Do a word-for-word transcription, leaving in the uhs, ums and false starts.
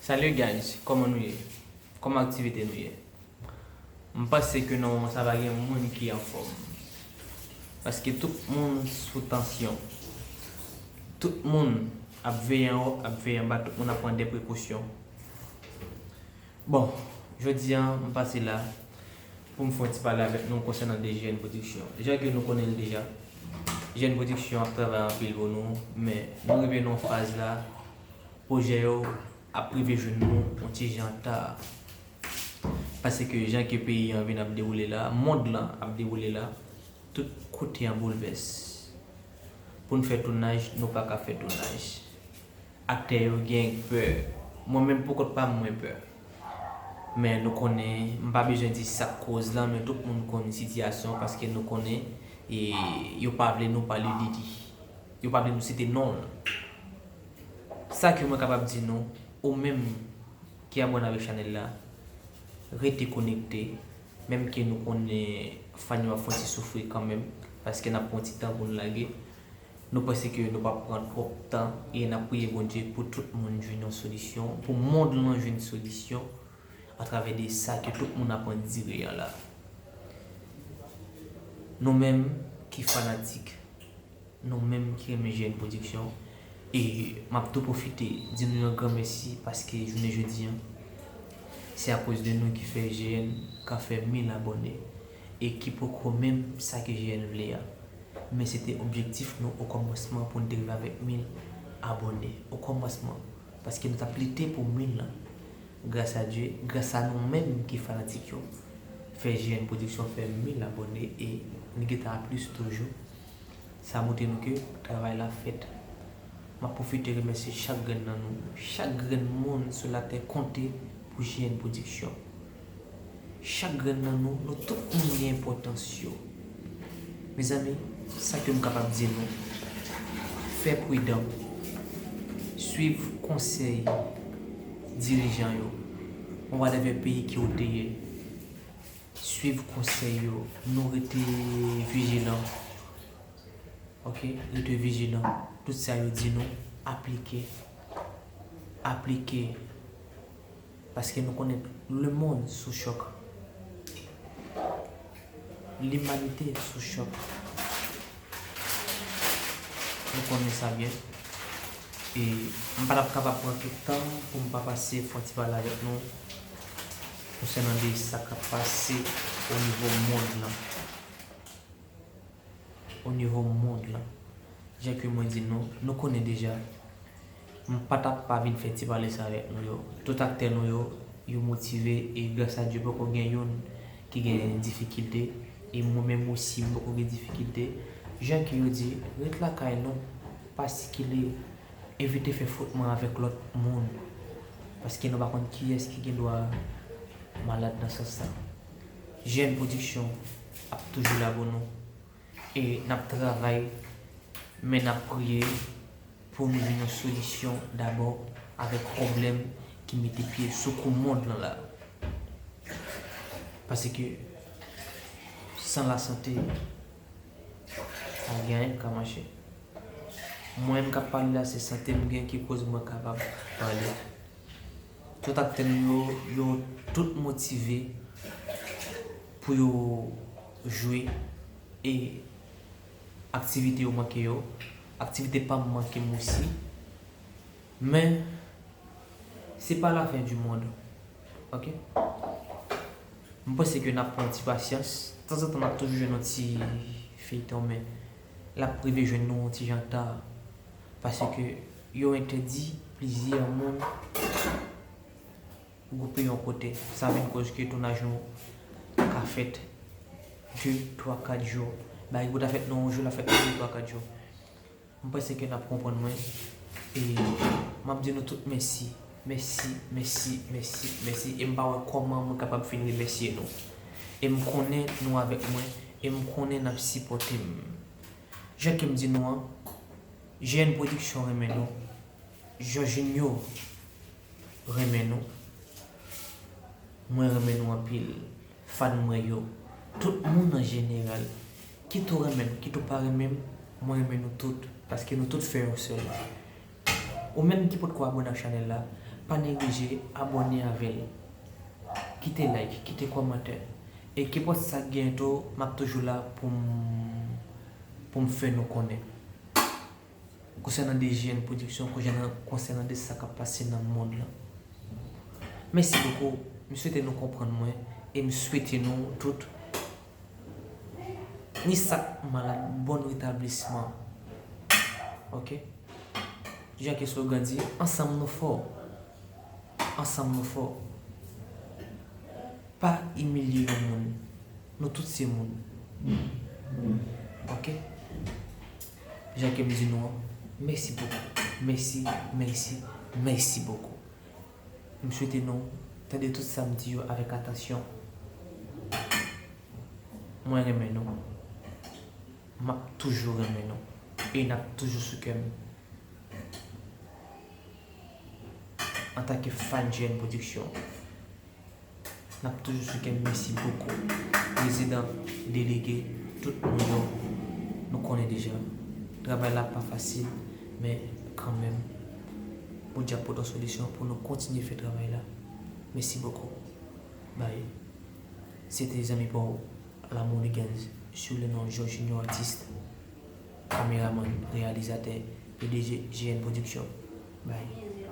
Salut guys, kòman nou ye? Kòman aktivite nou ye? M panse ke non, sa pa gen moun ki anfòm. Paske tout moun sou tansyon. Tout moun ap veye anwo, ap veye anba, tout moun ap pran de prekosyon. Bon, jodi a, m pase la pou m fè yon ti pale avèk nou konsènan de G N Production. Jan ke nou konnen l deja, G N Production ap travay anpil pou nou, men nou rive nan yon faz la, pwojè yo ap rive jwenn nou yon ti jan ta. Paske jan ke peyi an vin ap dewoule la, mond lan ap dewoule la, tout kote an boulvès. Pou n fè tounaj, nou pa ka fè tounaj. Aktè yo gen pè. Mwen menm pou kont pa m, mwen pè. Men nou konnen, m pa bezwen di sa k koz lan, men tout moun konn sitiyasyon paske nou konnen e yo pa vle nou pale de li. Yo pa vle nou site non l. Sa ke mwen kapab di nou, ou menm ki abòne avèk chanèl la, rete konekte, menm ke nou konnen fan yo ap fè yon ti soufri kanmenm, paske n ap pran yon ti tan pou n lage. Nou panse ke nou p ap pran twòp tan e n ap priye Bondye pou tout moun jwenn yon solisyon, pou mond lan jwenn solisyon atravè de sa ke tout moun ap andire an la. Nou menm ki fanatik, nou menm ki renmen G N Production, e m ap tou pwofite di nou yon gran mèsi paske jounen jodi an, se akoz de nou ki fè G N ka fè mil abòne e ki poko menm sa ke G N vle a. Men se te objektif nou o kòmansman pou n te rive avèk mil abòne o kòmansman, paske nou t ap lite pou mil lan. Gras a Dye, gras a nou menm ki fanatik yo, fè G N Production fè mil abòne e n gentan a plis toujou. Sa montre nou ke travay la fèt. M ap pwofite remèsye chak grenn nan nou, chak grenn moun sou latè konte pou G N Production. Chak grenn nan nou, nou tout moun gen enpòtans yo. Mezanmi, sa ke m kapab di nou, fè pridan, swiv konsèy dirijan yo, whatever peyi ke w te ye, swiv konsèy yo, nou rete vijilan. Ok, rete vijilan. Tout sa yo di nou, aplike. Aplike. Paske nou konnen lemonn sou chòk. Limanite sou chòk. Nou konnen sa byen. E m pa t ap kapab pran tout tan pou m pa pase fè yon ti pale avèk nou konsènan de sa k ap pase o nivo mond lan. O nivo mond lan. Jan ke mwen di nou, nou konnen deja. M pa t ap pa vin fè ti pale sa avèk nou yo. Tout aktè nou yo, yo motive e gras a Dye poko gen youn ki gen difikilte. E mwen menm osi, m poko gen difikilte. Jan ke yo di, ret lakay nou, pa sikile, evite fè fwotman avèk lòt moun. Paske nou pa konn kiyès ki gen dwa malad nan sans sa. G N Production ap toujou la pou nou. E n ap travay, men n ap priye pou nou jwenn yon solisyon dabò avèk pwoblèm ki mete pye sou kou mond lan la. Paske san lasante, pa gen anyen k ka mache. Mwen menm k ap pale la, se sante m gen ki koz mwen kapab pale. Tout aktè nou yo, yo tout motive pou yo jwe e aktivite yo manke yo. Aktivite pa m manke m osi. Men, se pa la fin du monde. Ok? M panse ke n ap pran ti pasyans. Tanzantan, n ap toujou jwenn yon ti feyton, men l ap rive jwenn nou yon ti jan ta. Paske yo entèdi plizyè moun gwoupe yon kote. Sa vin koz ke tounaj nou ka fèt de, twa, kat jou. Bagay ki pou ta fèt nan yon jou, l ap fèt nan de, twa, kat jou. M panse ke n ap konprann mwen. E m ap di nou tout mèsi. Mèsi, mèsi, mèsi, mèsi. E m pa wè kòman mwen kapab fin remèsye nou. E m konnen nou avèk mwen. E m konnen n ap sipòte m. Jan ke m di nou an, G N Production renmen nou. Jorginho renmen nou. Mwen renmen nou anpil. Fan mwen yo. Tout moun an jeneral. Kit ou renmen m, kit ou pa renmen m, mwen renmen nou tout. Paske nou tout fè yon sèl. Ou menm ki potko abòne ak chanèl la, Pa neglije abòne avè l. Kite like, kite kòmantè. E kenpòt sa k genyen tou, m ap toujou la pou m, pou m fè nou konnen. Konsènan de G N Production, konsènan, konsènan de sa k ap pase nan mond lan. Mèsi bokou. M swete nou konprann mwen e m swete nou tout, ni sa k malad, bon retablisman. Ok? Jan ke slogan di, ansanm nou fò. Ansanm nou fò. Pa imilye yon moun. Nou tout se moun. Ok? Jan ke m di nou an, mèsi bokou. Mèsi, mèsi, mèsi bokou. M swete nou tande tout sa m di yo avèk atansyon. Mwen renmen nou. M ap toujou renmen nou. E n ap toujou sou kè m. Antanke fan G N Production, n ap toujou sou kè m. Mèsi bokou. Prezidan, delege, tout moun yo, nou konnen deja. Travay la pa fasil, men kanmenm, Bondye ap pote yon solisyon pou nou kontinye fè travay la. Mèsi bokou. Bye. Se te zanmi pa w, Lamour Legends, sou le non George Junior Artiste, kameramann, reyalizatè, P D G G N Production. Bye.